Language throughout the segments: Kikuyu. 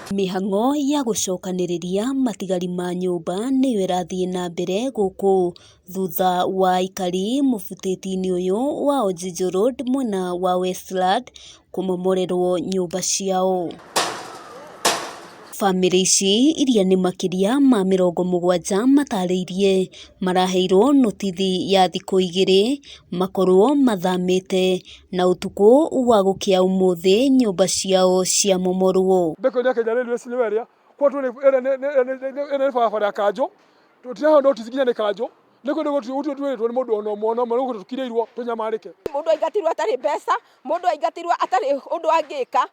Mĩhang'o ya gũcokanĩrĩria matigari ma nyũmba nĩyo ĩrathiĩ na mbere gũkũ thutha wa aikari mũbutĩti-inĩ ũyũ wa Ojijo Road mwena wa Westland kũmomorerwo nyũmba ciao. Bamĩrĩ ici iria nĩ makĩria ma 70 matarĩirie maraheirwo notithi ya thikũ 2 makorwo mathamĩte na ũtukũ wa gũkĩa ũmũthĩ nyũmba ciao ciamomorwo. Mbeko ya Kenya Railways nĩyo ĩrĩa kwa tũrĩ ĩrĩa nĩ barabara ya kanjũ tũtiraheo notice nginya nĩ kanjũ nĩ kũndũ gũtirĩ twĩrĩtwo nĩ mũndũ ona ũmwe ona ũmwe nĩ tũkirĩirwo tũnyamarĩke. Mũndũ aingatirwo atarĩ mbeca, mũndũ aingatirwo atarĩ ũndũ angĩka,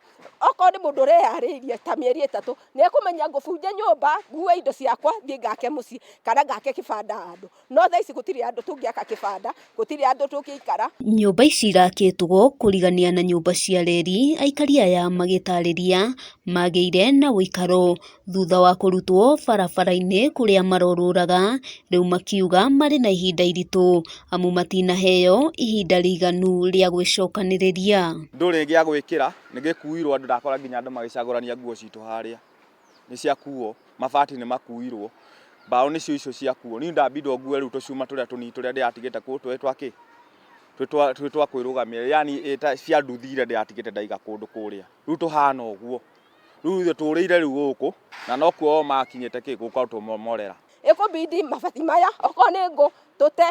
okorwo nĩ mũndũ ũreyarĩirie ta mĩeri 3 nĩ ekũmenya ngũbunja nyũmba ngue indo ciakwa thiĩ ngake mũciĩ kana ngake kĩbanda handũ, no thaa ici gũtirĩ handũ tũngĩaka kĩbanda, gũtirĩ handũ tũngĩikara. Nyũmba ici irakĩtwo kũrigania na nyũmba cia reri, aikari aya magĩtarĩria magĩire na ũikaro thutha wa kũrutwo barabara-inĩ kũrĩa marorũraga, rĩu makiuga marĩ na ihinda iritũ amu matinaheo ihinda rĩiganu rĩa gwĩcokanĩrĩria. Ndũrĩ gĩa gwĩkĩra nĩ gĩkuirwo andũ ndakora nginya andũ magĩcagũrania nguo citũ harĩa nĩ ciakuo, mabati nĩ makuirwo, mbaũ nĩcio icio ciakuo. Niĩ ndambindwo ngue rĩu tũcuma tũrĩa tũnini tũrĩa ndĩratigĩte kũu twĩ twa kĩ? Twĩ twa kwĩrũgamĩrĩra yani cia nduthi iria ndĩratigĩte ndaiga kũndũ kũrĩa. Rĩu tũhana ũguo. Rĩu ithuĩ tũrĩire rĩu gũkũ na nokuo o makinyĩte kĩ gũka gũtũmomorera. Ĩkũbidi mabati maya okorwo nĩ ngũ tũte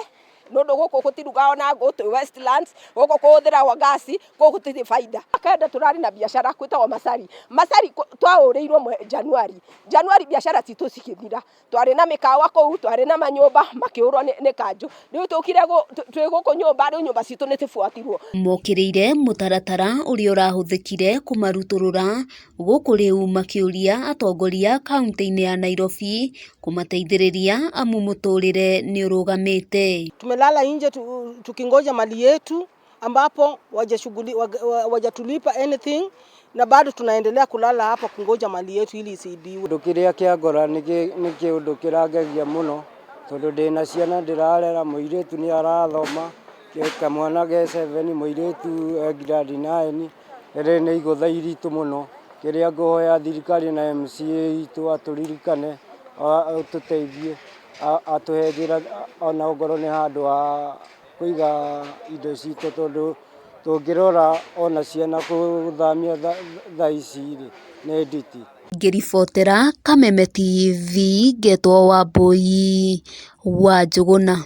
nĩ ũndũ gũkũ gũtirugagwo na ngũ twĩ Westlands, gũkũ kũhũthĩragwo ngasi, gũkũ gũtirĩ baida. Kenda tũrarĩ na biacara kwĩtagwo Macari, Macari twaũrĩirwo January, January biacara citũ cigĩthira, twarĩ na mĩkawa kũu, twarĩ na manyũmba makĩũrwo nĩ kanjũ, rĩu tũkire twĩ gũkũ nyũmba, rĩu nyũmba citũ nĩ cibuatirwo. Mokĩrĩire mũtaratara ũrĩa ũrahũthĩkire kũmarutũrũra gũkũ rĩu makĩũria atongoria kaunti-inĩ ya Nairobi kũmateithĩrĩria amu mũtũrĩre nĩ ũrũgamĩte. Tumelala nje tukingoja mali yetu ambapo wajatulipa anything na bado tunaendelea kulala hapa kungoja mali yetu ili isiibiwe. Kĩndũ kĩrĩa kĩa ngora nĩ kĩũndũ kĩrangegia mũno tondũ ndĩna ciana ndĩrarera, mũirĩtu nĩ arathoma, kamwana ge 7, mũirĩtu e grade 9, rĩrĩ nĩ igũtha iritũ mũno. Kĩrĩa ngũhoya thirikari na MCA itũ atũririkane, atũteithie, atũhe njĩra ona ongorwo nĩ handũ ha kũiga indo citũ tondũ tũngĩrora ona ciana gũthamia thaa ici rĩ nĩ nditi. Ngĩribotera Kameme TV ngetwo Wambui wa Njũgũna.